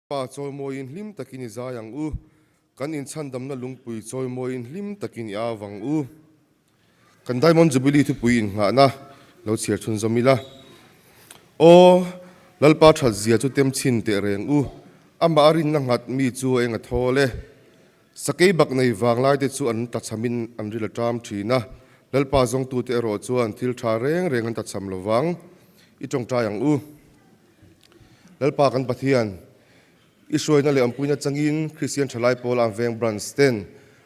Pa chawimawiin hlim takin i zai ang u, kan inchhandamna lungpui chawimawiin hlim takin i au ang u. Kan Diamond Jubilee thupui innghahna lo chhiar chhunzawm ila. Aw, Lalpa that zia chu tem chhin teh reng u, amah a rinna nghat mi chu a eng a thawl e. Sakei bak nei vanglai te chu an tlachhamin an ril a ṭam ṭhin a, Lalpa zawngtute erawh chuan thil ṭha reng reng an tlachham lo vang. I ṭawngṭai ang u. Lalpa kan Pathian, i hruaina leh awmpuina changin Kristian Thalai Pawl Ang Veng Branch ten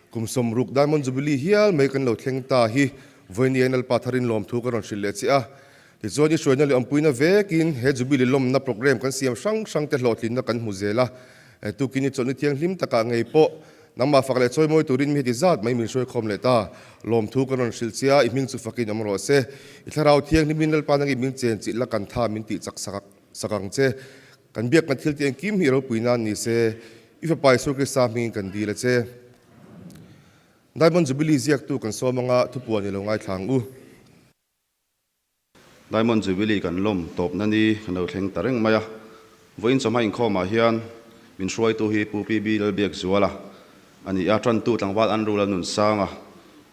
kum 60 Diamond Jubilee hial mai kan lo thleng ta hi vawinia in Lalpa tharin lawmthu ka rawn hrilh leh che a. Tichuan i hruaina leh awmpuina vekin he Jubilee lawmna program kan siam hrang hrang te hlawhtlinna kan hmu zel a. Tukin i chawlhni thianghlim takah ngei pawh Nangmah fak leh chawimawi turin mi heti zat mai min hruaikhawm leh ta. Lawmthu kan rawn hrilh che a, i hming chu fakin awm rawh se. I thlarau thianghlimin Lalpa nang i min chen chilh la kan tha min tih chak sak sak ang che. Kan biak kan thil tih engkim hi i ropui nan ni se. I fapa Isua Krista hmingin kan dil a che. Diamond Jubilee ziaktu kan sawm anga thupuan i lo ngaithla ang u. Diamond Jubilee kan lawm tawpna ni kan lo thleng ta reng mai a. Vawiin chawhma inkhawmah hian min hruaitu hi Pu PB Lalbiakzuala a ni a, tantu tlangval Andrew Lalnunsanga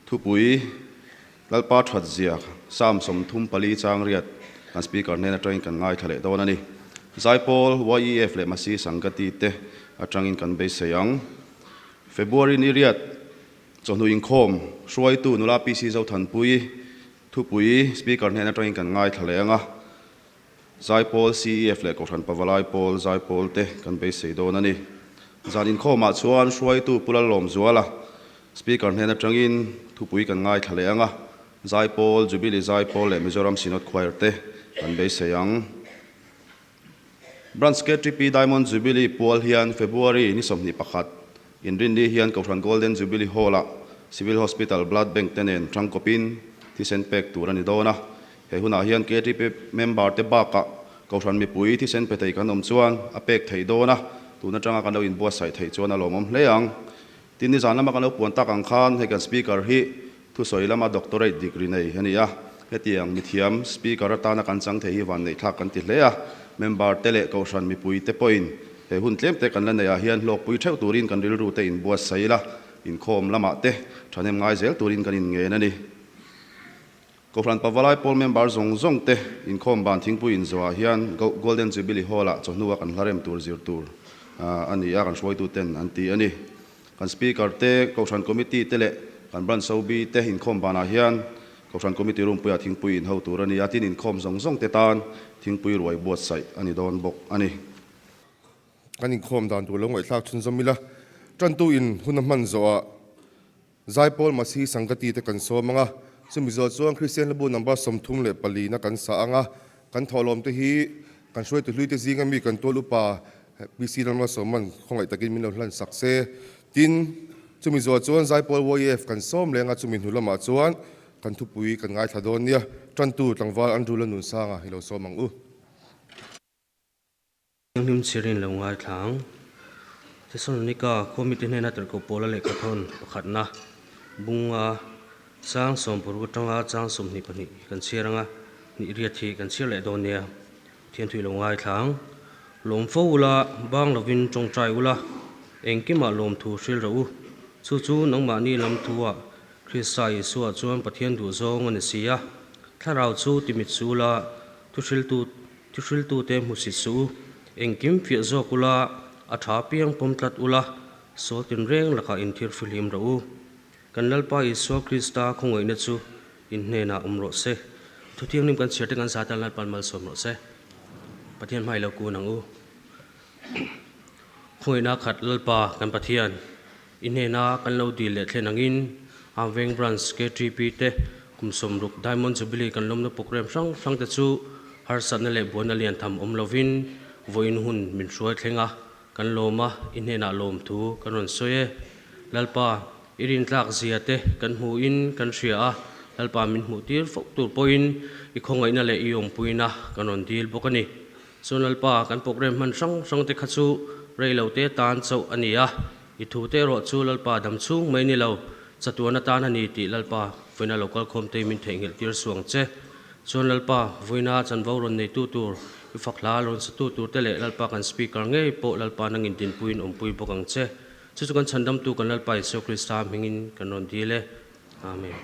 thupui Lalpa Thatzia Psalm 34 chang riat kan Speaker hnen atangin kan ngaithla leh dawn a ni. Zaipawl, YEF leh Masi Sangati te atangin kan beisei ang. February ni riat chawhnu inkhawm hruaitu nula PC Zothanpui Thupui Speaker hnen atangin kan ngaithla leh ang a, Zaipawl CEF leh Kohhran Pavalai Pawl Zaipawl te kan beisei dawn a ni. Zan inkhawmah chuan hruaitu Pu Lalawmzuala Speaker hnen atangin thupui kan ngaithla leh ang a, Zaipawl, Jubilee Zaipawl leh Mizoram Synod Choir te kan beisei ang. Branch KTP Diamond Jubilee pual hian February ni 21 inrinni hian Kohhran Golden Jubilee Hall-ah Civil Hospital Blood Bank te nen tangkawpin thisen pek tur a ni dawn a. He hunah hian KTP member te bakah Kohhran mipui thisen pe thei kan awm chuan a pek theih dawn a, tun atanga kan lo inbuatsaih theih chuan a lawmawm hle ang. Tin, nizan lama kan lo puan tak ang khan hei kan Speaker hi thusawi lama Doctorate degree nei a ni a, hetiang mithiam Speaker atana kan chang thei hi vanneihthlak kan ti hle a, member te leh Kohhran mipui te pawhin he hun tlem te kan la neih ah hian hlawkpui theuh turin kan rilru te inbuatsaih ila, inkhawm lamah te thahnem ngai zel turin kan inngen a ni. Kohhran Pavalai Pawl member zawng zawng te inkhawm ban thingpui inzawhah hian Golden Jubilee Hall-ah chawhnu a kan hla rem tur zir tur a ni a, kan hruaitu ten an ti a ni. Kan Speaker te, Kohhran Committee te leh kan Branch Sobi te inkhawm banah hian Kohhran Committee room puiah thingpui inho tur a ni a, tin inkhawm zawng zawng te tan thingpui ruai buatsaih a ni dawn bawk a ni. Kan inkhawm dan tur lo ngaihthlak chhunzawm ila, tantu in hun a hman zawhah Zaipawl Masihi Sangati te kan sawm ang a, chumi zawh chuan Kristian hlabu number 34 na kan sa ang a, kan thawhlawm te hi kan hruaitu hlui te zinga mi kan tual upa PC Lalmalsawman khawngaih takin min lo hlan sak se. Tin, chumi zawh chuan Zaipawl YEF kan sawm leng a, chumi hnu lamah chuan kan thupui kan ngaithla dawn nia. Tantu tlangval Andrew Lanunsanga hi lo sawm ang u. Thianghlim chhirin lo ngaithla ang. Thesalonika khua mite hnena tirhkoh Paula lehkhathawn pakhatna bunga chang 60 atanga chang 22 kan chhiar anga hnih riat hi kan chhiar leh dawn nia. Thianthui lo ngaithla ang. Lawm fo ula, bang lovin tawngtai ula, engkimah lawmthu hril rawh u. Chu chu nangmahni lam thuah Krista Isua chuan Pathian duhzawng a ni si a. Thlarau chu timit su ula, thuhriltu Thuhriltute hmusit suh u, engkim fiah zawk ula, a tha piang pawm tlat ula, sawl tinreng lakah inthir fihlim rawh u. Kan Lalpa Isua Krista khawngaihna chu in hnenah awm rawh se. Thu thianghlim kan chhiar te kan zat a, Lalpa'n malsawm rawh se. Pathian hmai lo kun ang u. Khawngaihna khat Lalpa kan Pathian, i hnena kan lo dil leh thlen angin Amveng Branch KTP te kum 60 Diamond Jubilee kan lawmna program hrang hrang te chu harsatna leh buaina lian tham awm lovin vawiin hun min hruai thleng a, kan lawm a, i hnenah lawmthu kan rawn sawi e. Lalpa, i rintlak zia te kan hmuhin kan hria a, Lalpa min hmuh tir fo tur pawhin i khawngaihna leh i awmpuina kan rawn dil bawk a ni. Chuan Lalpa, kan program hman hrang hrang te kha chu rei lo te tan chauh a ni a, i thu te erawh chu Lalpa dam chhung mai ni lo, chatuan atan a ni tih Lalpa vawiina lo kalkhawm te min theihnghilh tir suang che. Chuan Lalpa, vawiina chanvo rawn neitu tur I fak hla rawn satu turte leh Lalpa kan Speaker ngei pawh Lalpa nangin dinpuiin awmpui bawk ang che. Chu chu kan chhandamtu kan Lalpa Isua Krista hmingin kan rawn dil e. Amen.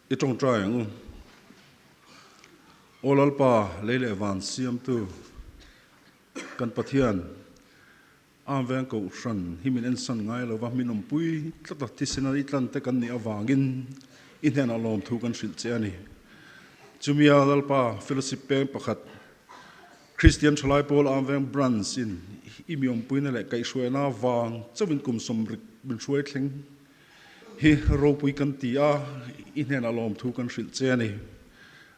I tawngtai ang u. Aw Lalpa, lei leh van siamtu kan Pathian, Am veng kohhran hi min ensan ngai lo va, min awmpui tlat a, thisen a i tlan te kan nih avangin i hnenah lawmthu kan hrilh che a ni. Chumia Lalpa Fellowship peng pakhat Kristian Thalai Pawl Am Veng Branch in i mi awmpuina leh kaihhruaina vang chauhin kum sawmrik min hruai thleng hi ropui kan ti a, i hnenah lawmthu kan hrilh che a ni.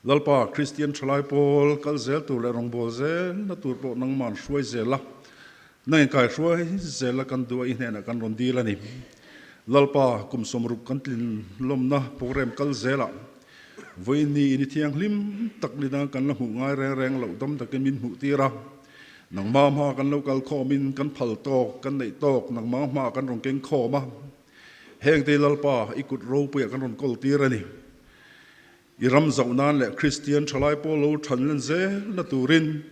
Lalpa, Kristian thalai pawl kal zel tur leh rawngbâwl zelna tur pawh nangma'n hruai zel a, nang inkai hruai zel a kan duh a, i hnenah kan rawn dil a ni. Lalpa, kum 60 kan tlin lawmna program kal zelah vawiin ni thianghlim tak ni dang kan la hmuh ngai reng reng loh dam takin min hmuh tir a. Nangmah hma kan lo kal khawmin kan phal tawk, kan neih tawk nangmah hma kan rawn keng khawm a. Hengte Lalpa, i kut ropuiah kan rawn kawl tir a ni. I ram zoh nan leh Kristian thalai pawl lo than len zelna turin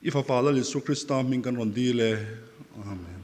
i Fapa Lal Isua Krista hming kan rawn dil e. Amen.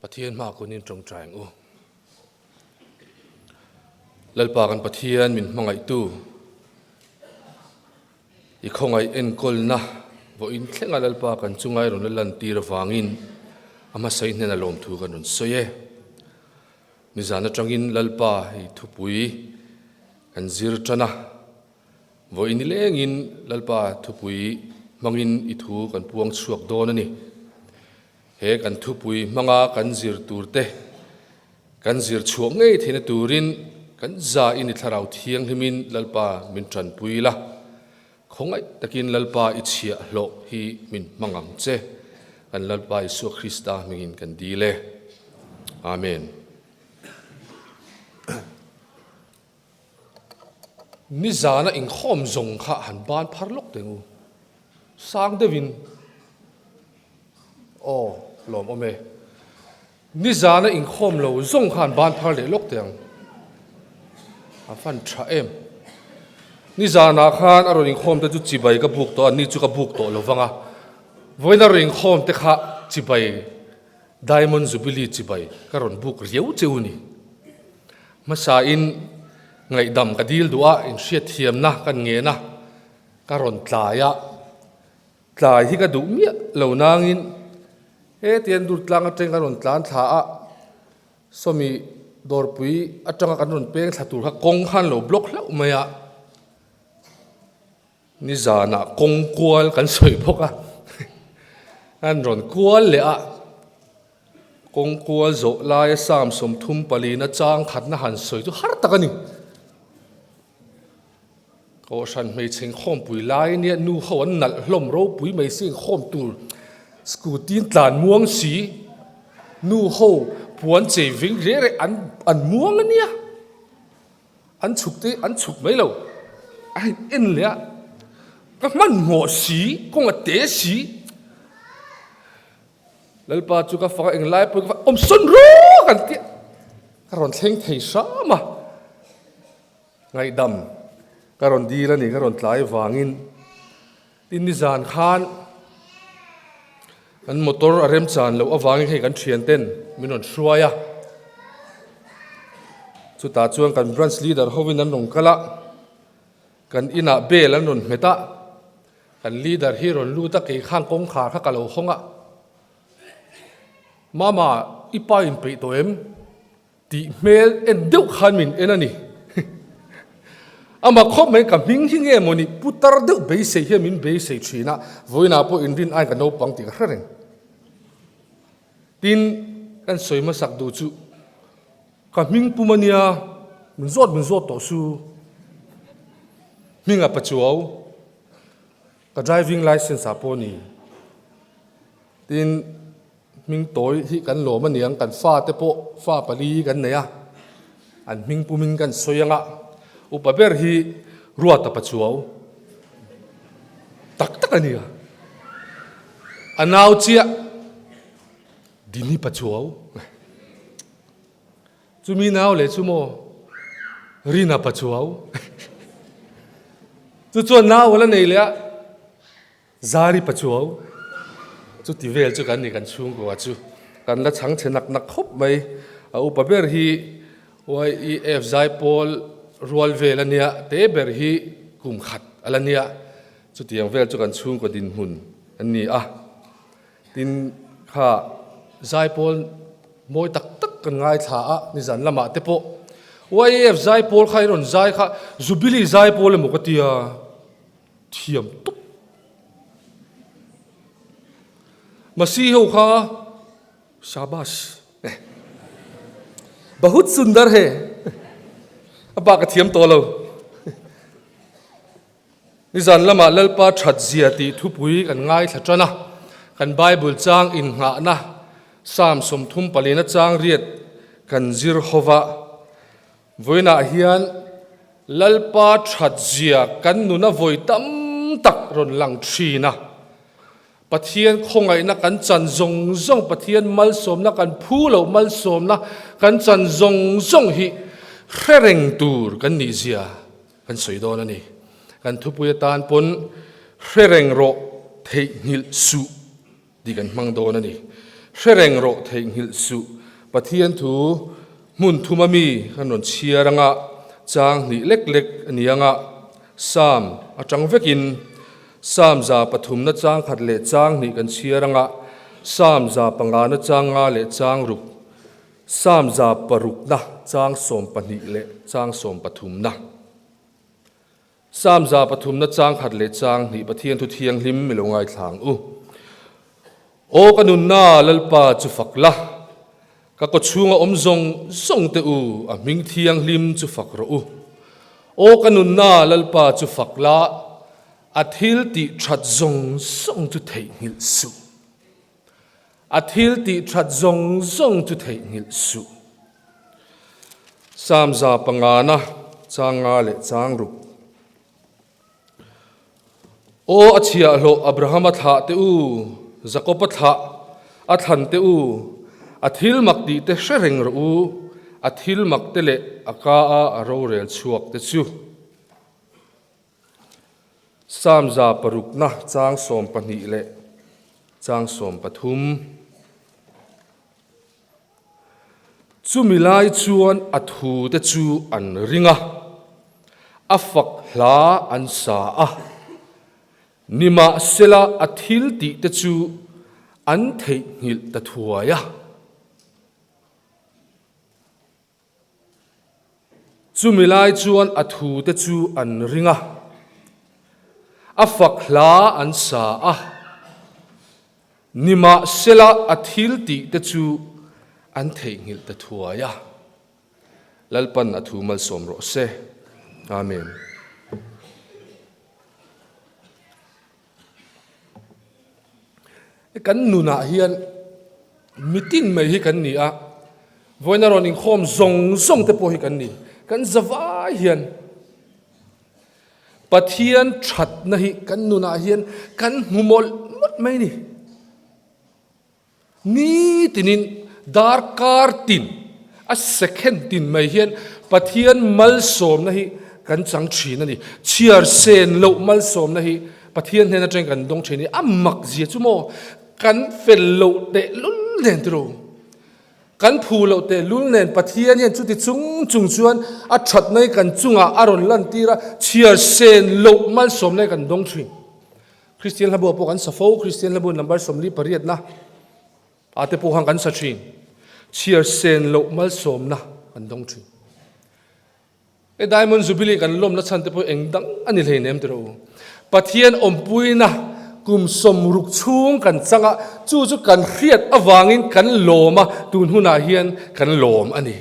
Pathian hma kun in tawngtai ang u. Lalpa kan Pathian min hmangaihtu, i khawngaih enkawlna vawiin thlenga Lalpa kan chunga i rawn la lantir avangin a hmasai hnena lawmthu kan rawn sawi e. Nizan atangin Lalpa i thupui kan zir tan a, vawiin nilengin Lalpa thupui hmangin i thu kan puang chhuak dawn a ni. He kan thupui hmanga kan zir turte kan zir chhuah ngei theihna turin kan zain i Thlarau Thianghlimin Lalpa min tanpui la, khawngaih takin Lalpa i chhiahhlawh hi min hmang ang che, kan Lalpa Isua Krista hmingin kan dil e. Amen. Nizana inkhawm zawng kha han ban phar lawk teh u. Sang deuhin aw lawm awm e. Nizana inkhawm lo zawng kha han ban phar leh lawk teh ang. A fan tha em. Nizanah khan a rawn inkhawm te chu chibai ka buk tawh a, ni chu ka buk tawh lo vang a. Vawiin a rawn inkhawm te kha chibai Diamond Jubilee chibai ka rawn buk riau cheu ni. Hmasain ngaihdam ka dil duh a, inhriatthiamna kan ngen a, ka rawn tlai a, tlai hi ka duh miah lo nangin hetiang Durtlang atang kan rawn tlan thla a, sawmi dawrpui atanga kan rawn peng thla tur kha kawng khan lo block hlauh mai a. Nizanah kawng kual kan sawi bawk a, an rawn kual leh a, kawng kual zawh laia Psalm 34 chang khatna han sawi chu har tak a ni. Kohhran hmeichhe inkhawmpui lai nia nu ho an nalh hlawm ropui mai si inkhawm tur scooty in tlan muang si, nu ho puan chei ving reh reh an an muang a nia. An chhuk te an chhuk mai lo, a in en leh a, ka hmanhmawh si, kawng a te si. Lalpa chu ka fak a, englai pawhin ka fak, awm sawn rawh kan ti a, ka rawn thleng thei hram a, ngaihdam ka rawn dil a ni, ka rawn tlai vangin. Tin nizan khan kan motor a remchan loh avangin hei kan thian ten min rawn hruai a, chutah chuan kan branch leader hovin an rawn kal a, kan inah bell an rawn hmet a, kan leader hi rawn lut a kei khan kawngkhar kha ka lo hawng a, Mama i pa inpeih tawh em? Tih hmel en deuh khan min en a ni. Amah khawp mai ka hming hi nge mawni putar deuh beisei hian min beisei thin a, vawiinah pawh inrin aiin ka naupang tih ka hre reng. Tin, kan sawi hmasak duh chu ka hming pum a nia, min zawt min zawt tawh su. Hminga Pachuau, ka driving licence ah pawh a ni. Tin, Hming tawi hi kan lawm a niang, kan fate pawh fa pali kan nei a, an hming pumin kan sawi ang a, upa ber hi Ruata Pachuau tak tak a nia, a nau chiah Dini Pachuau, chumi nau leh chu maw Rina Pachuau, chu chuan nau a la nei leh a. Zari Pachuau, Chuti vel chu kan ni kan chhungkua chu kan la chhang chhe nak nak khawp mai. A upa ber hi YEF Zaipawl rual vel a nia, te ber hi kum khat a la nia. Chutiang vel chu kan chhungkua dinhmun an ni a. Tin, kha Zaipawl mawi tak tak kan ngaithla a, nizan lamah te pawh YEF Zaipawl kha i rawn zai kha Jubilee Zaipawl emaw ka tia. Thiam tawp. Masi ho kha Shabash eh. Bahut sundar he. A pa ka thiam tawh lo. Nizan lamah Lalpa that zia tih thupui kan ngaithla tan a. Kan Bible chang innghahna Psalm 34 chang riat kan zir hova. Vawiinah hian Lalpa thatzia kan nuna vawi tam tak rawn lang thin a. Pathian khawngaihna kan chan zawng zawng, Pathian malsawmna kan phu loh malsawmna kan chan zawng zawng hi hre reng tur kan nihzia kan sawi dawn a ni. Kan thupui atan pawn hre reng rawh theihnghilh suh tih kan hmang dawn a ni. Hre reng rawh theihnghilh suh. Pathian thu hmun thuma mi kan rawn chhiar anga. Chang hnih lek lek a ni anga, Psalm atang vekin Psalm 103na chang khat leh chang hnih kan chhiar anga, Psalm 500na chang nga leh chang ruk, Psalm 600na chang 12 leh chang 13na. Psalm 300na chang khat leh chang hnih Pathian thu thianghlim mi lo ngaithla ang u. Aw ka nunna Lalpa chu fak la, ka kaw chhunga awm zawng zawng te u a hming thianghlim chu fak rawh u. Aw ka nunna Lalpa chu fak la, a thil tih that zawng zawng chu theihnghilh suh. A thil tih that zawng zawng chu theihnghilh suh. Psalm 500na chang nga leh chang ruk. Aw a chhiahhlawh Abrahama thlah te u, Jakoba thlah a thlan te u, a thil mak tih te hre reng rawh u, a thil mak te leh a ka a a rorel chhuak te chu. Psalm 600na chang 12 leh chang 13. Chumi lai chuan a thute chu an ring a, a fak hla an sa a, nimahsela a thil tih te chu an theihnghilh ta thuai a. Chumi lai chuan a thute chu an ring a, a fak hla an sa a, nimahsela a thil tih te chu an theihnghilh ta thuai a. Lalpan a thu malsawm rawh se. Amen. Kan nunah hian mitin mai hi kan ni a, vawiin a rawn inkhawm zawng zawng te pawh hi kan ni. Kan zavai hian Pathian thatna hi kan nunah hian kan hmu mawlh mawlh mai a ni. Nitinin darkar tin a second tin mai hian Pathian malsawmna hi kan chang thin a ni. Chhiar sen loh malsawmna hi Pathian hnen atangin kan dawng thin a ni. A mak zia chu maw kan fel loh tehlul nen tiro. Kan phu loh tehlul nen Pathian hian chuti chung chung chuan a thatna hi kan chungah a rawn lantir a, chhiar sen loh malsawmna hi kan dawng thin. Kristian hlabu ah pawh kan sa fo, Kristian hlabu number 48 na ah te pawh khan kan sa thin. Chhiar sen loh malsawmna kan dawng thin. E Diamond Jubilee kan lawmna chhan te pawh eng dang a ni hlei nem tiro. Pathian awmpuina kum 60 chhung kan chang a, chu chu kan hriat avangin kan lawm a, tun hunah hian kan lawm a ni.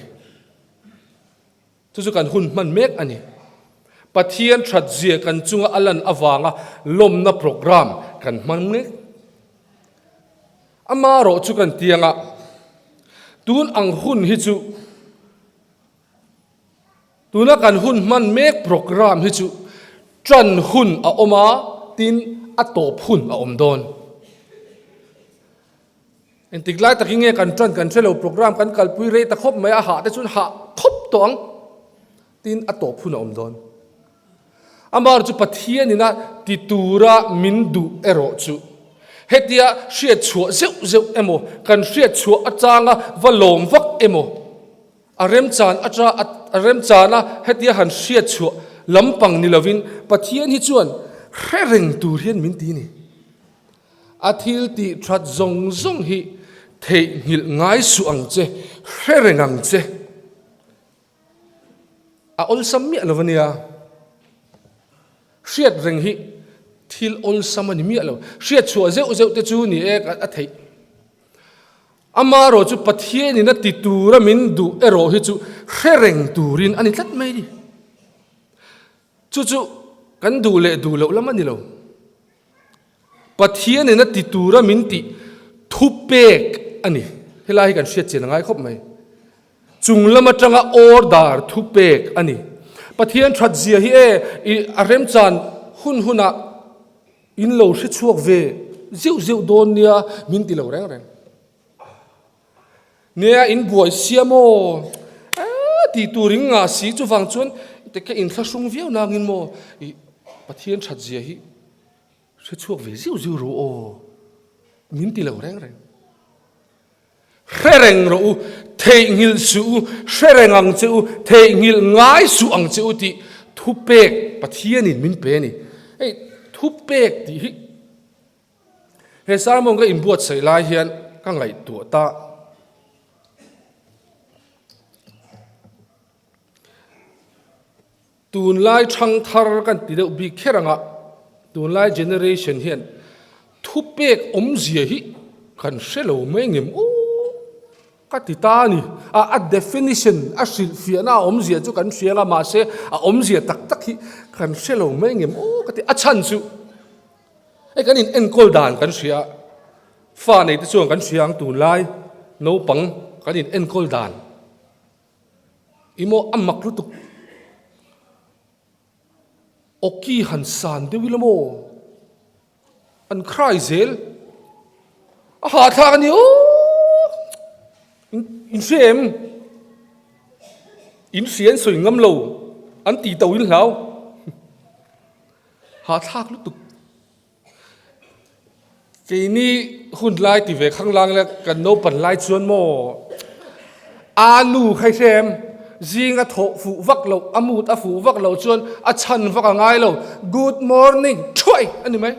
Chu chu kan hun hman mek a ni. Pathian that zia kan chunga a lan avanga lawmna program kan hman mek. Ama erawh chu kan tiang a, tun ang hun hi chu tuna kan hun hman mek program hi chu tan hun a awm a, tin a tawp hun a awm dawn. Engtik lai takin nge kan tan kan hrelo program kan kalpui rei ta khawp mai a hah te chuan hah khawp tawh ang tin a tawp hun a awm dawn. Amah chu Pathian ina ti tura min duh erawh chu hetia hriat chhuah zeuh zeuh emaw kan hriat chhuah atanga va lawm vak emaw a remchan ata a remchan a hetia han hriat chhuah lampang ni lovin Pathian hi chuan hre reng tur hian min ti a ni. A thil tih that zawng zawng hi theihnghilh ngai suh ang che, hre reng ang che. A awlsam miah lo a nia. Hriat reng hi thil awlsam a ni miah lo. Hriat chhuah zeuh zeuh te chu ni e a theih. Ama erawh chu Pathianin a ti tura min duh erawh hi chu hre reng turin a ni tlat mai a ni. Chu chu kan duh leh duh loh lam a ni lo. Pathianin a ti tura min tih thupek a ni. Helai hi kan hriat chian a ngai khawp mai. Chung lam atanga order thupek a ni. Pathian that zia hi e i a remchan hun hunah in lo hre chhuak ve zeuh zeuh dawn nia min ti lo reng reng. Nia in buai sia maw? Eee tih tur in ngah si chuvang chuan ka inthlahrung viau nangin maw i Pathian that zia hi hre chhuak ve ziu ziu ru aw min ti lo reng reng. Hre reng rawh u, theihnghilh suh u, hre reng ang che u, theihnghilh ngai suh ang che u tih thupek Pathianin min pe a ni. Hei thupek tih hi he sermon ka inbuatsaih lai hian ka ngaihtuah ta. Tunlai thangthar kan ti deuh bik kher anga tunlai generation hian thupek awmzia hi kan hre lo mai ngem aw ka ti ta a ni. A a definition a hrilhfiahna a awmzia chu kan hria anga mahse a awmzia tak tak hi kan hre lo mai ngem aw ka ti. A chhan chu hei kan in enkawl dan kan hria a, fa nei te chuan kan hria ang tunlai naupang kan in enkawl dan. I maw a mak lutuk. Awki han san deuh ila maw? An cry zel. A hahthlak a ni aw. In hria em? In hria an sawi ngam lo. An ti to in hlau. Hahthlak lutuk. Keini hun lai ti ve khang lang ila kan naupan lai chuan maw a nu kha i hre em zing a thawh fuh vak loh a mut a fuh vak loh chuan a chhan vak a ngai lo good morning thuai a ni mai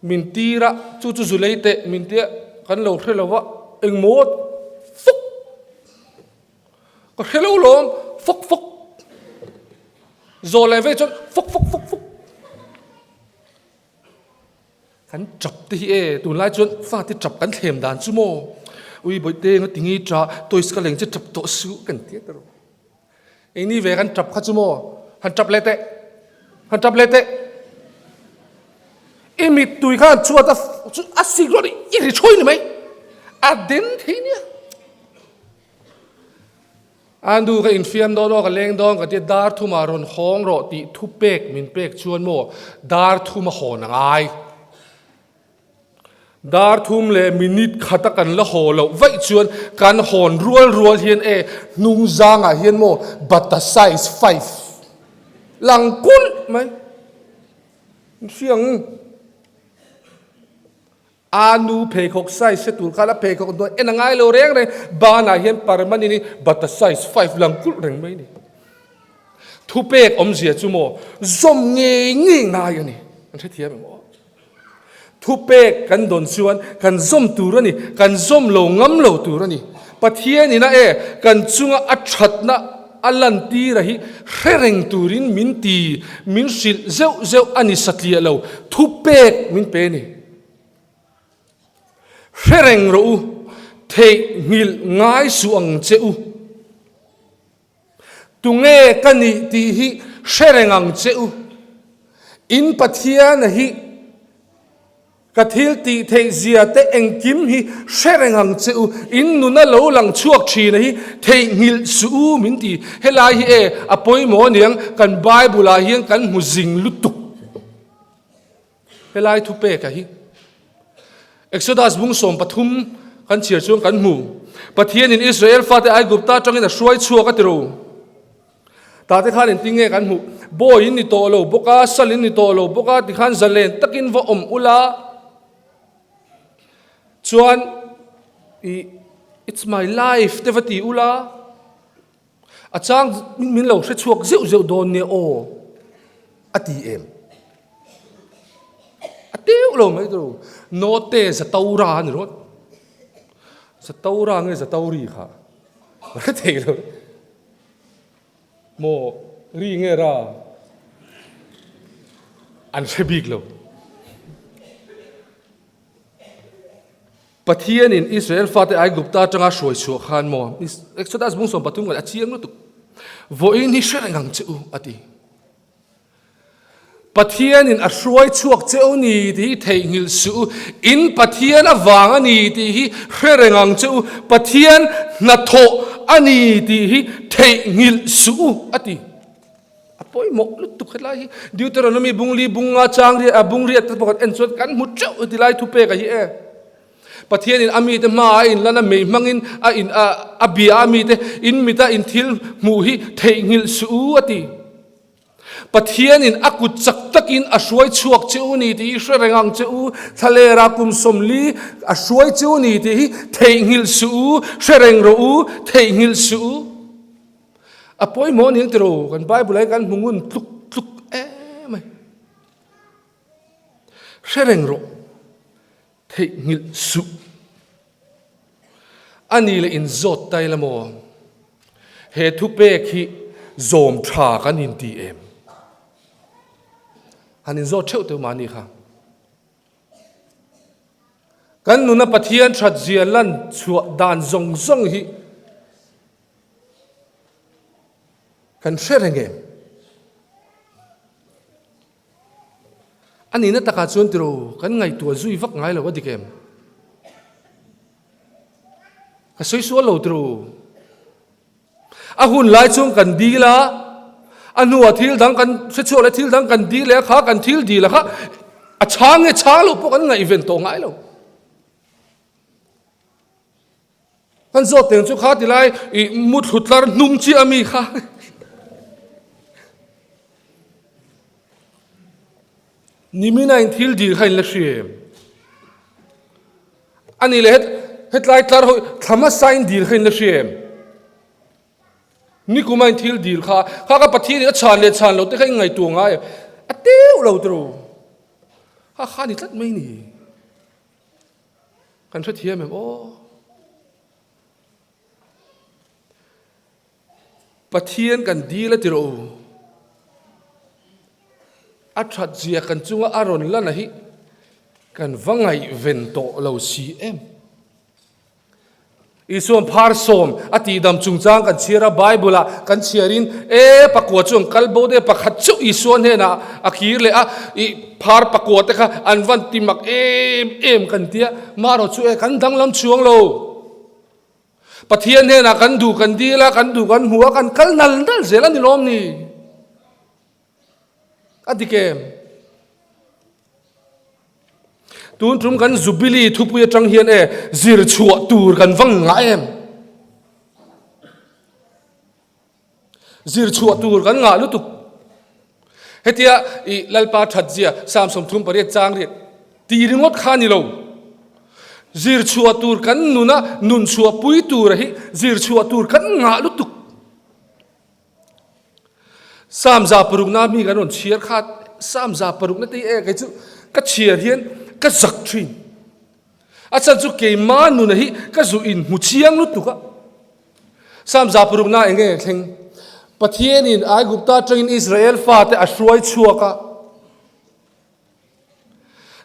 min tir a chu chu zulei teh min tia kan lo hre lo va engmaw fuk. Ka hre lo lawm, fawk fawk. Zawh leh vei chuan fawk fawk fawk fawk. Kan tap te hi e, tunlai chuan fate tap kan thlem dan chu maw. Ui bawihte nga tingi tah, toys ka leng che tap tawh suh kan ti a tawh. Engni ve kan tap kha chu maw, han tap leh teh, han tap leh teh. I mittui khan chhuat a a sik rawh i ri thawi ni mai. A den thei nia. A nu ka infiam dawn aw ka leng dawn ka tia dar thumah rawn hawng rawh tih thu pek min pek chuan maw dar thum a hawn a ngai. Dar thum leh minute khata kan la haw loh vaih chuan kan hawn rual rual hian e hnung zangah hian maw bata size five lang kulh mai. Inhriang. A nu pheikhawk size hre tur khan a pheikhawk hnuai en a ngai lo reng reng, banah hian permanent in bata size five lang kulh reng mai a ni. Thupek awmzia chu maw zawm ngei ngei ngai a ni, an hrethiam em aw? Thupek kan dawn chuan kan zawm tur a ni, kan zawm lo ngam lo tur a ni. Pathian ina e kan chunga a thatna a lantir a hi hre reng turin min ti, min hrilh zeuh zeuh a ni satliah lo, thupek min pe a ni. Hre reng rawh u, theihnghilh ngai suh ang che u. Tunge ka nih tih hi hre reng ang che u. In Pathiana hi ka thil tih theih zia te engkim hi hre reng ang che u. In nuna lo lang chhuak thina hi theihnghilh suh u min ti. Helai hi e, a pawimawh aniang, kan Bible-ah hian kan hmu zing lutuk. Helai thupeka hi Exodus bung 13 kan chhiar chuan kan hmu. Pathianin Israel fate Aigupta atangin a hruai chhuak a ti ro. Tate khan engtin nge kan hmuh? Bawi in ni tawh lo bawk a, sal in ni tawh lo bawk a, tikhan zalen takin va awm ula. Chuan i it's my life te va ti ula. A chang min lo hre chhuak zeuh zeuh dawn nia aw a ti em? A teuh lo mai tawh note Zatora a ni rawt. Zatora nge Zatori kha? Ka hre thei lo. Maw ri nge ra? An hre bik lo. Pathianin Israel fate Aigupta atanga hruai chhuah khan maw, Exodus bung 13 kan a chiang lutuk. Vawiin hi hre reng ang che u, a ti. Pathianin a hruai chhuak che u ni tih hi theihnghilh suh u. In Pathian avang a ni tih hi hre reng ang che u. Pathian hnathawh a ni tih hi theihnghilh suh u, a ti. A pawimawh lutuk hetlai hi Deuteronomy bung li bung nga chang riat a bung riat te pakhat en chuan kan hmu teuh heti lai thupek a hi e. Pathianin a mite hma a in lan a mei hmangin a in a a bia a mite in mita in thil hmuh hi theihnghilh suh u a ti. Pathianin a kut chak takin a hruai chhuak che u ni tih hi hre reng ang che u, thlalera kum 40 a hruai che u ni tih hi theihnghilh suh u, hre reng rawh u, theihnghilh suh u. A pawimawh ning tiro, kan Bible ah hian kan hmu ngun tluk tluk em mai. Hre reng rawh, theihnghilh suh. A ni leh inzawt tai la maw? He thupek hi zawm tha kan inti em? Han inzawt theuh teuh mahni kha. Kan nuna Pathian that zia lan chhuah dan zawng zawng hi kan hre reng em? A nihna takah chuan tiro kan ngaihtuah zui vak ngai lo a dik em? Ka sawi sual lo tiro. A hun lai chuan kan dil a, a hnuah thil dang kan hre chhuak leh thil dang kan dil leh a kha kan thil dil a kha a chhang nge chhang lo pawh kan ngaihven tawh ngai lo. Kan zawt teng chu kha tilai i muthlu tlar hnung chiah ami kha. Nimina in thil dil kha in la hria em? Ani leh hetlai tlar ho thla hmasa in dil kha in la hria em? Nikuma in thil dil kha kha ka Pathian in a chhan leh chhan lo te kha in ngaihtuah ngai em? A teuh lo tiraw? Kha kha ni tlat mai ni. Kan hrethiam em aw? Pathian kan dil a ti rawh u. A that zia kan chunga a rawn lan a hi kan va ngaihven tawh lo si em. Isuan phar sawm a tihdam chungchang kan chhiar a, Bible-ah kan chhiarin, E, pakua chu an kal bo daih a, pakhat chauh Isua hnenah a kir leh a, i phar pakua te kha an van ti mak em em kan ti a, marawh chu e, kan danglam chuang lo. Pathian hnenah kan duh kan dil a, kan duh kan hmu a, kan kal nal nal zel a ni lawm ni? A dik em? Tun tum kan Jubilee thupui atang hian e zir chhuah tur kan vang ngah em? Zir chhuah tur kan ngah lutuk. Hetia i Lalpa that zia Psalm 38 chang riat ti ringawt kha ni lo. Zir chhuah tur kan nuna nun chhuah pui tur hi zir chhuah tur kan ngah lutuk. Psalm 106na mi kan rawn chhiar kha Psalm 106na te e kei chu ka chhiar hian ka zak thin. A chan chu keima nuna hi ka zu in hmu chiang lutuk a. Psalm 106na enge thleng Pathianin Aigupta atangin Israel fate a hruai chhuak a.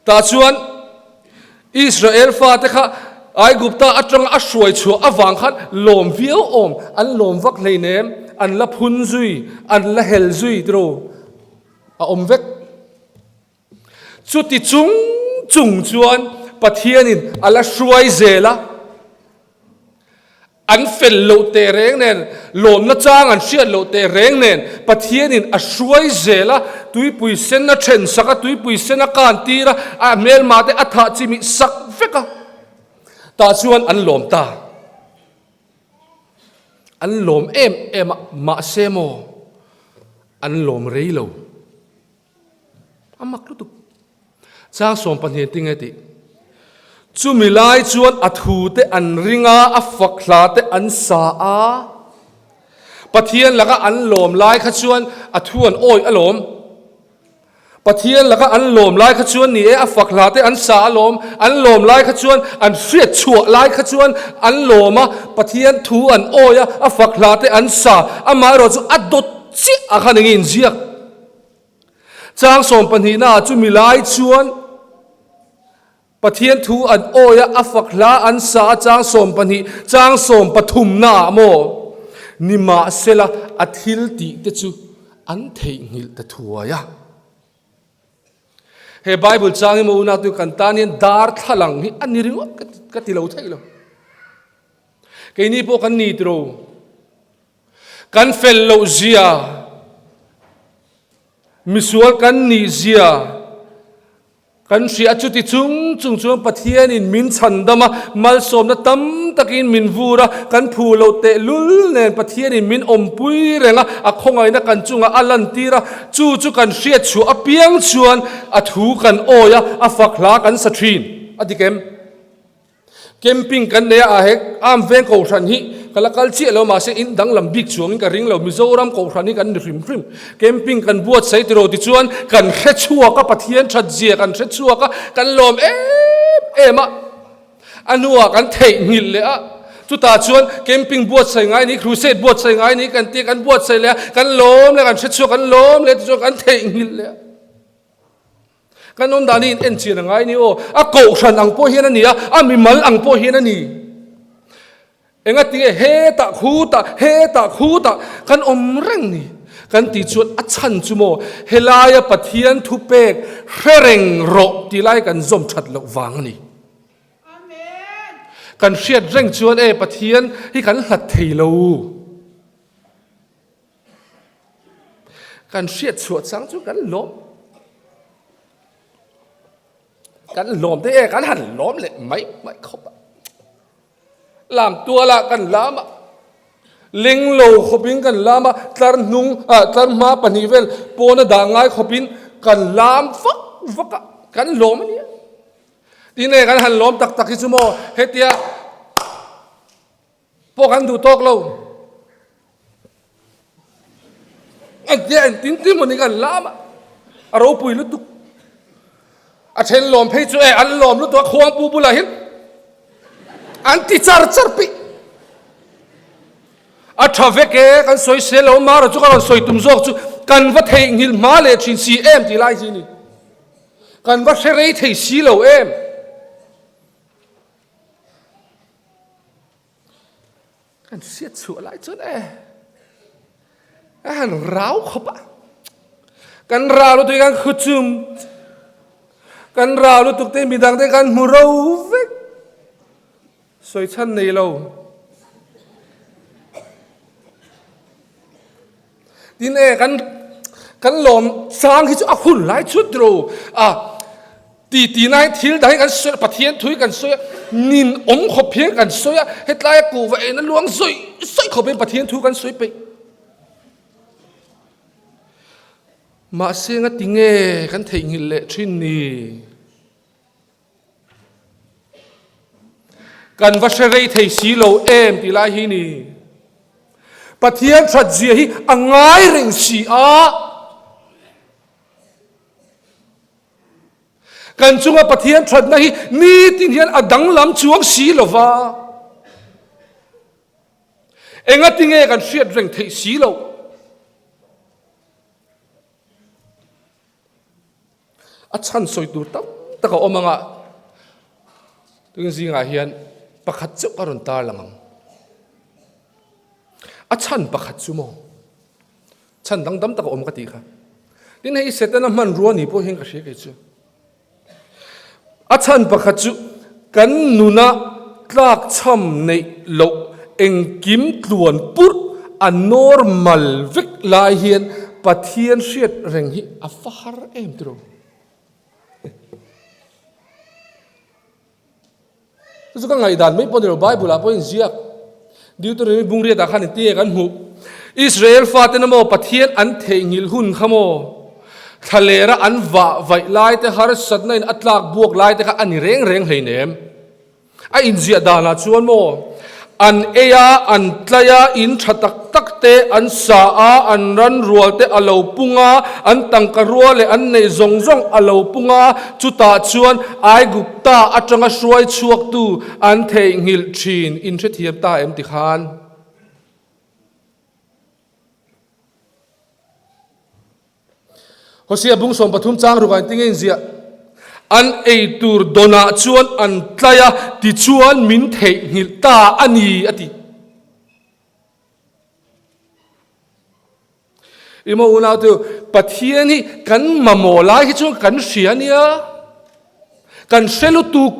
Tah chuan Israel fate kha Aigupta atanga a hruai chhuah avang khan lawm viau awm, an lawm vak hleinem, an la phun zui, an la hel zui tiraw a awm vek. Chuti chung chung chuan Pathianin a la hruai zel a. An fel loh teh reng nen, lawmna chang an hriat loh teh reng nen, Pathianin a hruai zel a, tuipui sen a then sak a, tuipui sen a kan tir a, a hmelma te a thah chimih sak vek a. Tah chuan an lawm ta. An lawm em em a, mahse maw, an lawm rei lo. A mak lutuk. Chang 12 tinge tih. Chumi lai chuan a thu te an ring a, a fak hla te an sa a. Pathian laka an lawm lai kha chuan a thu an awih alawm. Pathian laka an lawm lai kha chuan ni e, a fak hla te an sa alawm. An lawm lai kha chuan, an hriat chhuah lai kha chuan an lawm a, Pathian thu an awih a, a fak hla te an sa. Amaherawh chu a dawt chiah a khan enge inziak. Chang 12 ah chumi lai chuan Pathian thu an awi a, a fak hla an sa a, chang 12, chang 13 na ah maw nimahsela a thil tih te chu an theihnghilh ta thuai a. He Bible chang hi maw unau tu kan tan hian darthlalang hi a ni ringawt ka ti lo theih lo. Keini pawh kan ni tiro. Kan fel loh zia, misual kan nih zia, Kan hria chuti chung chung chuan Pathianin min chhandam a, malsawmna tam takin min vur a, kan phu loh tehlul nen Pathianin min awmpui reng a, a khawngaihna kan chungah a lantir a, chu chu kan hriat chhuah apiang chuan a thu kan awi a, a fak hla kan sa thin. A dik em? Camping kan nei a, ah he Arm Veng Kohhran hi ka la kal chiah lo mahse in danglam bik chuangin ka ring lo, Mizoram Kohhran hi kan ni hrim hrim. Camping kan buatsaih tiraw tichuan kan hre chhuak a, Pathian that zia kan hre chhuak a, kan lawm em em a, a hnuah kan theihnghilh leh a, chutah chuan camping buatsaih ngai ni, crusade buatsaih ngai ni kan ti a, kan buatsaih leh a, kan lawm leh a, kan hre chhuak kan lawm leh tichuan kan theihnghilh leh a. Kan awm dan hi in en chian a ngai ni aw. A kohhran ang pawh hian a ni a, a mimal ang pawh hian a ni. Enga tinge hetah khutah, hetah khutah kan awm reng ni? Kan tih chuan a chhan chu maw helaia Pathian thupek hre reng rawh tih lai kan zawm that loh vang a ni. Kan hriat reng chuan e Pathian hi kan hlat thei lo. Kan hriat chhuah chang chu kan lawm kan lawm te e kan han lawm leh mai mai khawp a lam tuala kan lam a leng lo khawpin kan lam a tlar hnung ah tlar hma pahnih vel pawna dah ngai khawpin kan lam vak vak a kan lawm a nia tin e kan han lawm tak tak hi chu maw hetia Pawh kan duh tawk lo. Engtia engtin tin maw ni kan lam a, a ropui lutuk. A then lawm phei chu e an lawm lutuk a khuangpu bulah hian an ti char char pih. A tha vek e kan sawi sel lo mara chu ka rawn sawi tum zawk chu kan va theihnghilh hma leh thin si em tih lai hi ni. Kan va hre rei thei si lo em. Kan hriat chhuah lai chuan e a han rau khawp a kan rau lutuk kan khu chum kan rau lutuk te midang te kan hmu ro vek sawi chhan nei lo Tin e kan kan lawm chang hi chu a hun lai chut ro a ti ti nai thil dang hi kan sawi Pathian thu hi kan sawi a nin awm khawp hian kan sawi a hetlai a kuhva ena luang sawi sawi khawp hian Pathian thu kan sawi peih mahse ngati nge kan theihnghilh leh thin ni. Kan va hre rei thei si lo em tih lai hi ni. Pathian that zia hi a ngai reng si a. Kan chunga Pathian thatna hi nitin hian a danglam chuang si lo va. Engatinge kan hriat reng theih si loh? A chhan sawi tur tam tak a awm ang a, tun zingah hian pakhat chauh ka rawn tar lang ang. A chhan pakhat chu maw? Chhan dang dam tak a awm ka tih kha. Tin hei Setana hmanrua ni pawh hian ka hria kei chu. A chhan pakhat chu kan nuna tlakchham neih loh engkim tluan purh a normal vek lai hian Pathian hriat reng hi a fa har em tiraw? Chu chu ka ngaihdan mai pawh ni lo, Bible ah pawh inziak Deuteronomy bung riat ah khan inti nge kan hmuh. Israel fate na maw Pathian an theihnghilh hun kha maw thlalera an vah vaih lai te harsatna in a tlak buak lai te kha a ni reng reng hleinem. A inziah danah chuan maw An ei a, an tlai a, in tha tak tak te an sa a, an ran rual te a lo pung a, an tangka rua leh an neih zawng zawng a lo pung a, chutah chuan Aigupta atanga hruai chhuaktu an theihnghilh thin. In hrethiam ta em tikhan? Hosea bung 13 chang ruk ah engtin nge inziah? An ei tur dawnah chuan an tlai a, tichuan min theihnghilh ta a ni, a ti. I maw unau te u, Pathian hi kan mamawh lai hi chuan kan hria a nia, kan hre lutuk.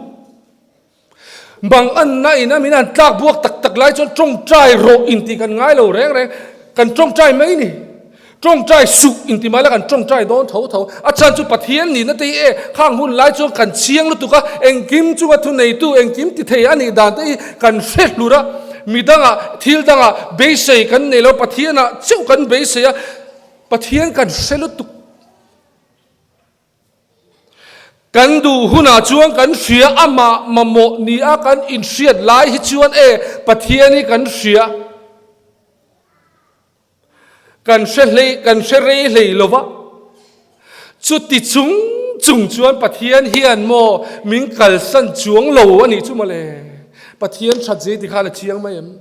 Bang anna in a min an tlak buak tak tak lai chuan tawngtai rawh in tih kan ngai lo reng reng, kan tawngtai mai ni. Tawngtai suh inti mai la kan tawngtai dawn tho tho. A chhan chu Pathian nihna te hi e khang hun lai chuan kan chiang lutuk a, engkim chunga thuneitu, engkim ti thei a nih dan te hi kan hre hlur a. Midangah, thil dangah beisei kan nei lo, Pathianah chauh kan beisei a, Pathian kan hre lutuk. Kan duh hunah chuan kan hria, amah mamawh nia kan inhriat lai hi chuan e Pathian hi kan hria. Kan hre hlei, kan hre rei hlei lo va. Chuti chung chung chuan Pathian hian maw min kalsan chuang lo a nih chu mawle. Pathian that zei ti khan a chiang mai em?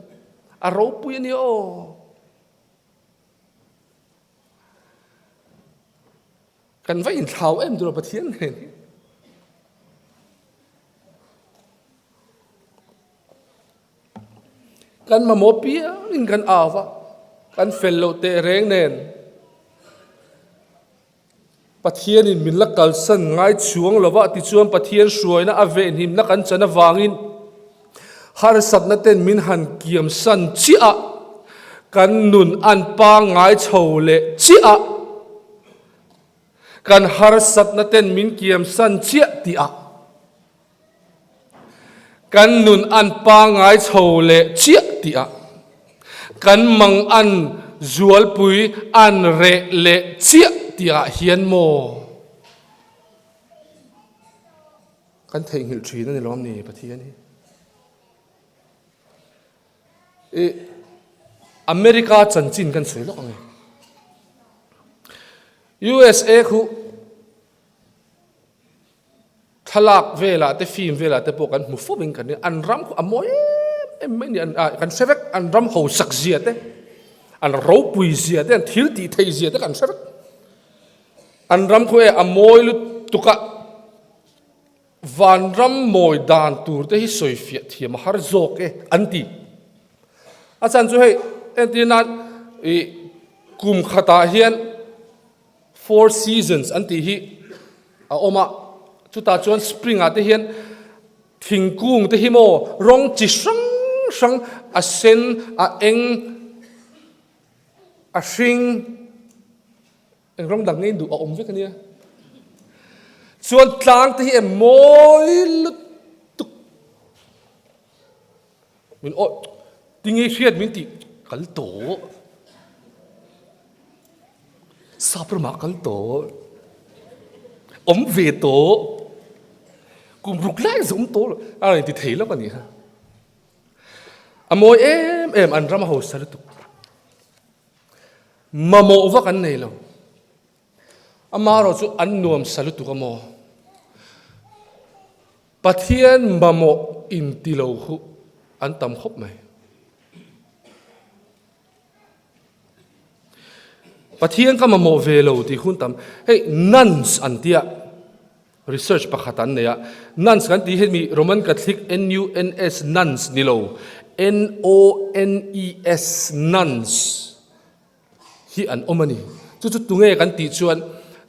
A ropui a nia aw. Kan va inthlau em tur a Pathian nen hi. Kan mamawh piangin kan au va, kan fel loh teh reng nen Pathianin min la kalsan ngai chuang lo va, tichuan Pathian hruaina a vehnimna kan chan avangin harsatna ten min han kiamsan chiah a, kan nun an pangngai chho leh chiah a, kan harsatna ten min kiamsan chiah tih a. Kan nun an pangngai chho leh chiah tih ah kan mang an zualpui an reh leh chiah tih ah hian maw kan theihnghilh thin a ni lawm ni Pathian hi? I America chanchin kan sawi lawk ang e. USA khu Thlalak velah te film velah te pawh kan hmu fo in kan ring an ram khu a mawi em em mai a ni an ah kan hre vek an ram hausak zia te an ropui zia te an thil tih theih zia te kan hre vek an ram khu e a mawi lutuk a vanram mawi dan tur te hi sawi fiah thiam a har zawk e an ti a chan chu hei entir nan ih kum khatah hian. Four seasons an tih hi a awm a, chutah chuan spring ah te hian thingkung te hi maw rawng chi hrang hrang a sen, a eng, a hring, eng rawng dang ngei duh a awm vek a nia. Chuan tlang te hi e mawi lutuk min awi tinge hriat min tih kal tawh. Sap ramah kal tawh, awm ve tawh, kum ruk lai zawm tawh lo, a rawn inti thei lawk a nih kha. A mawi em em an ram a hausa lutuk. Mamawh vak an nei lo. Amaherawh chu an nuamsa lutuk a maw? Pathian mamawh inti lo khu an tam khawp mai. Pathian ka mamawh ve lo tih hun tam. Hei nuns an tia research pakhat an nei a. Nuns kan tih hi mi Roman Catholic N-U-N-S nuns ni lo N-O-N-E-S nuns hi an awm a ni. Chu chu tunge kan tih chuan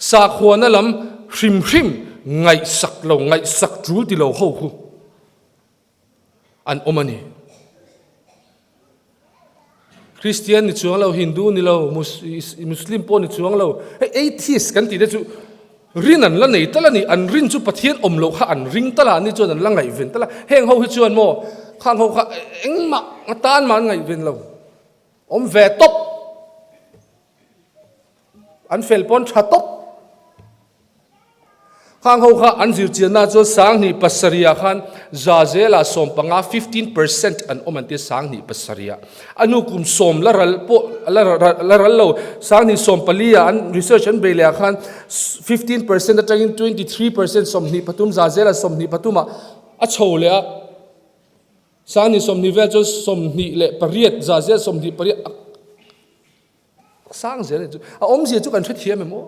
sakhuana lam hrim hrim ngaihsak lo ngaihsak tul ti lo ho khu. an awm a ni. Kristian ni chuang lo, Hindu ni lo, Muslim pawh ni chuang lo, hei atheist kan tih te chu rin an la nei tal a ni, an rin chu Pathian awm loh kha an ring tal a, ani chuan an la ngaihven tal a, heng ho hi chuan maw khang ho kha engmah atan mah an ngaihven lo, awm ve tawp. An fel pawn tha tawp. Khang ho kha an zirchianna chuan sanghnih pasarihah khan za zela 15, 15%, an awm an tia sanghnih pasarihah. A hnu kum sawm la ral pawh la la ral lo sanghnih sawm paliah an research an bei leh ah khan 15% atangin 23% 23 za zela 23 ah a chho leh a. Sanghnih 20 vel chuan 28 za zel 28 a Sang zel chu a awmzia chu kan hrethiam em aw?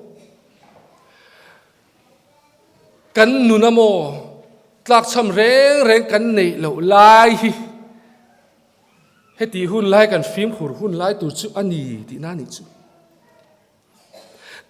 Kan nun a maw tlakchham reng reng kan neih loh lai hi heti hun lai kan fimkhur hun lai tur chu a ni tihna a nih chu.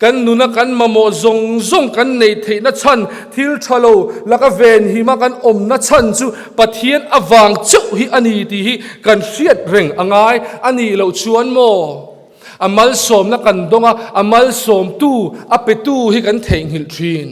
Kan nuna kan mamawh zawng zawng kan neih theihna chhan thil tha lo laka venhima kan awmna chhan chu Pathian avang chauh hi a ni tih hi kan hriat reng a ngai a nih loh chuan maw? A malsawmna kan dawng a, a malsawmtu, a petu hi kan theihnghilh thin.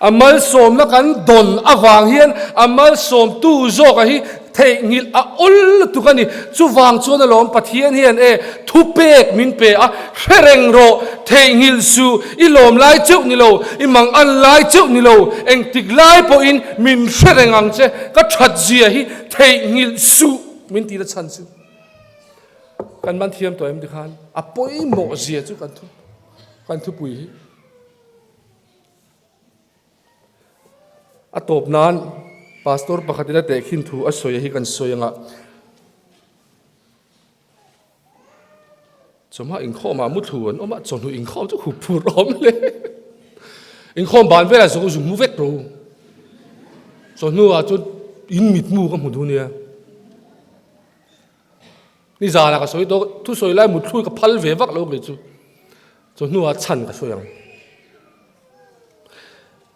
A malsawmna kan dawn avang hian a malsawmtu zawka hi theihnghilh a awl lutuk a ni. Chuvang chuan alawm Pathian hian e thupek min pe a, hre reng rawh, theihnghilh suh, i lawm lai cheuh ni lo, i mang an lai cheuh ni lo, engtik lai pawhin min hre reng ang che, ka that zia hi theihnghilh suh min tih na chhan chu kan man thiam tawh em tikhan a pawimawh zia chu kan thu kan thupui hi. A tawp nan Pastor pakhatin a tehkhin thu a sawi hi kan sawi anga chawhma inkhawm ah muthlu an awm a, chawhnu inkhawm chu hup phur awm hle. Inkhawm ban velah zawng zu hmu vek rawh u. Chawhnu ah chuan in mitmu ka hmu duh nia. Ni zana ka sawi tawh thusawi lai muthlui ka phal ve vak lo kei chu. Chu hnuah chhan ka sawi ang.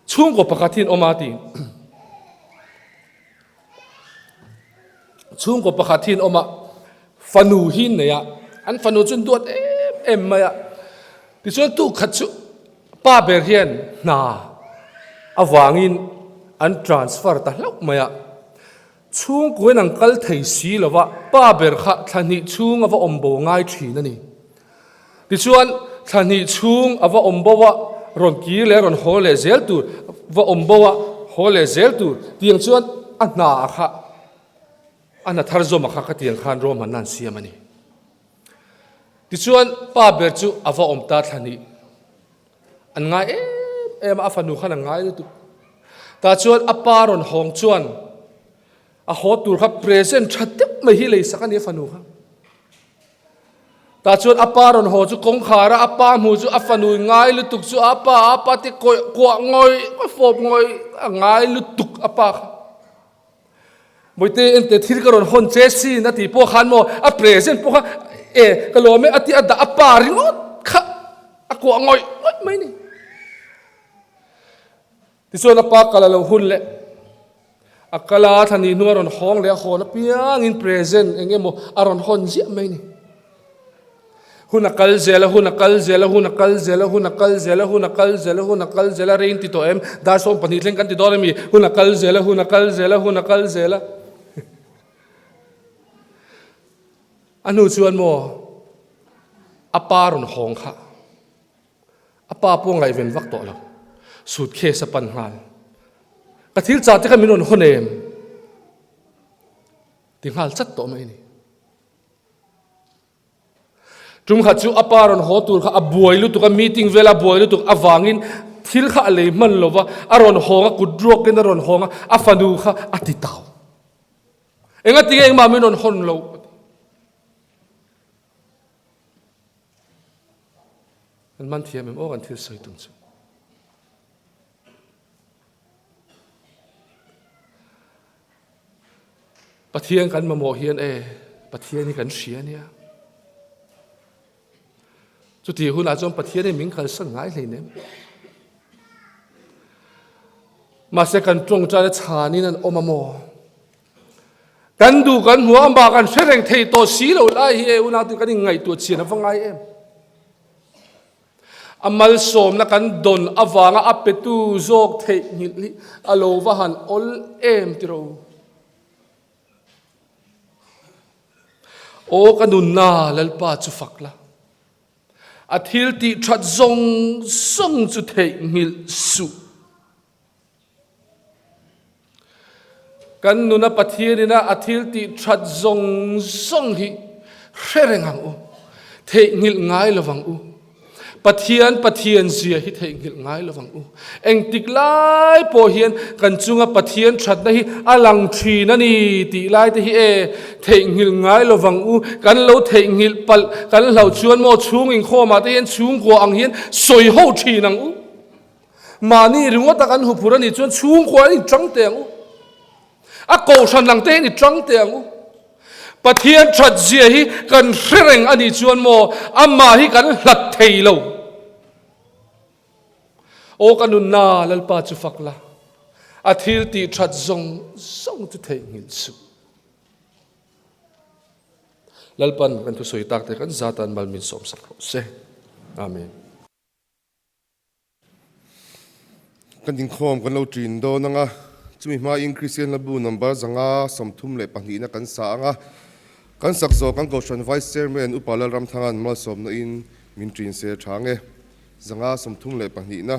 Chhungkaw pakhat hi an awm a ti. Chhungkaw pakhat hi an awm a, fanu hi an nei a, an fanu chu an duat em em mai a. Tichuan tu khat chu pa ber hian hna avangin an transfer ta hlauh mai a. Chhungkuain an kal thei si lo va, pa ber kha thla hnih chhung a va awm bo ngai thin a ni. Tichuan, thla hnih chhung a va awm bo a, rawn kir leh rawn haw leh zel tur, va awm bo a, haw leh zel tur, tiang chuan a hna a kha, a hna thar zawm a kha khatiang khan ruahmanna an siam a ni. Tichuan, pa ber chu a va awm ta thla hnih. An ngai em em a, a fanu khan a ngai lutuk. Tah chuan a pa rawn hawng chuan a haw tur kha present tha deuh mai hi lei sak a ni a fanu kha. Tah chuan a pa rawn haw chu kawngkhar a, a pa hmu chu a fanu in ngai lutuk chu a pa a pa te kawih kuah ngawih ngawih fawp ngawih a ngai lutuk a pa kha. Mawite ente thil ka rawn hawn che sin a tih pawh khan maw a present pawh kha e ka lawm e a ti a dah a pa ringawt kha a kuah ngawih ngawih mai ni. Tichuan a pa kal a lo hun leh a kal a thla ni hnu a rawn hawng leh a hawn apiangin present eng emaw a rawn hawn ziah mai ni. Hun a kal zel a, hun a kal zel a, hun a kal zel a, hun a kal zel a, hun a kal zel a, hun a kal zel a, rei in ti tawh em? Dar 12 thleng kan ti dawn a mi? Hun a kal zel a, hun a kal zel a, hun a kal zel a. A hnu chuan maw a pa rawn hawng kha a pa pawh ngaihven vak tawh lo. Suitcase a pan nghal. Ka thil chah te kha min rawn hawn em? Ti nghal chat tawh mai a ni. Tum khat chu a pa rawn haw tur kha a buai lutuk a, meeting vela buai lutuk avangin thil kha a lei hman lo va, a rawn hawng a, kut ruakin a rawn hawng a, a fanu kha a ti tau. Engati nge engmah min rawn hawn lo? Kan man thiam em aw kan thil sawi tum chu. Pathian kan mamawh hian e, Pathian hi kan hria nia. Chuti hunah chuan Pathian hi min kalsan ngai hleinem. Mahse kan tawngtaina chhanin an awm a maw? Kan duh kan hmu a, amah kan hre reng thei tawh si lo lai hi e unau te kan inngaihtuah chian a va ngai em. A malsawmna kan dawn avanga a petu zawk theihnghilh hi a lo va han awl em tiro. Aw ka nunna Lalpa chu fak la. A thil tih that zawng zawng chu theihnghilh suh. Kan nuna Pathianina a thil tih that zawng zawng hi hre reng ang u, theihnghilh ngai lo vang u. Pathian Pathian zia hi theihnghilh ngai lo vang u. Engtik lai pawh hian kan chunga Pathian thatna hi a lang thin a ni tih lai te hi e theihnghilh ngai lo vang u. Kan lo theihnghilh palh kan hlauh chuan maw chhung inkhawmah te hian chhungkua ang hian sawi ho thin ang u. Mahni ringawt a kan huphur a nih chuan chhungkua in tang teh ang u. A kohhran lang te hian i tang teh ang u. Pathian that zia hi kan hre reng a nih chuan maw amah hi kan hlat thei lo. Aw ka nunna Lalpa chu fak la, a thil tih that zawng zawng chu theihnghilh suh. Lalpan kan thusawi tak te kan zatan mal min sawmsak rawh se. Amen. Kan inkhawm kan lo ṭin dawn ang a, chumi hmain Kristian Hlabu number 132 na kan sa ang a, kan sak zawh kan Kohhran Vice Chairman Upa Lalramthanga'n malsawmna in min ṭin se ṭha ang e. 132 na.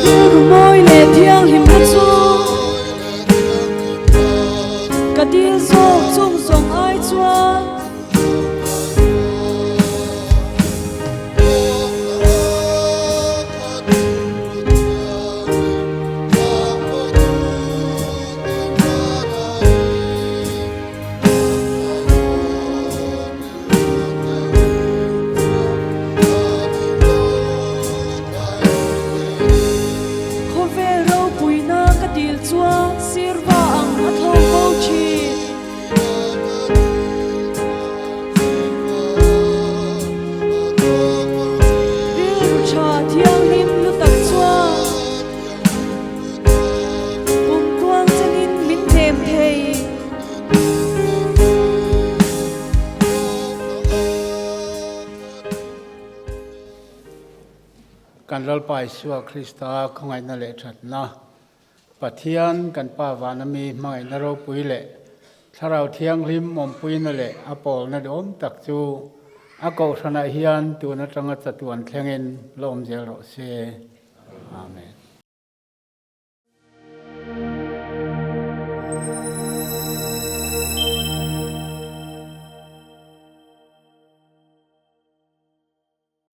Rilru mawi leh thianghlimna chu ka dil zawk chung zawng ai chuan. Khawvel ropuina ka dil chuan sirva ang a tho fo thin. Rilru tha thianghlim lu tak chuan kum tluang changin min hnem thei. Kan Lalpa Isua Krista khawngaihna leh thatna Pathian kan Pa vana mi hmangaihna ropui leh Thlarau Thianghlim awmpuina leh a pawlna duhawm tak chu a kohhranah hian tun atanga chatuan thlengin la awm zel rawh se. Amen.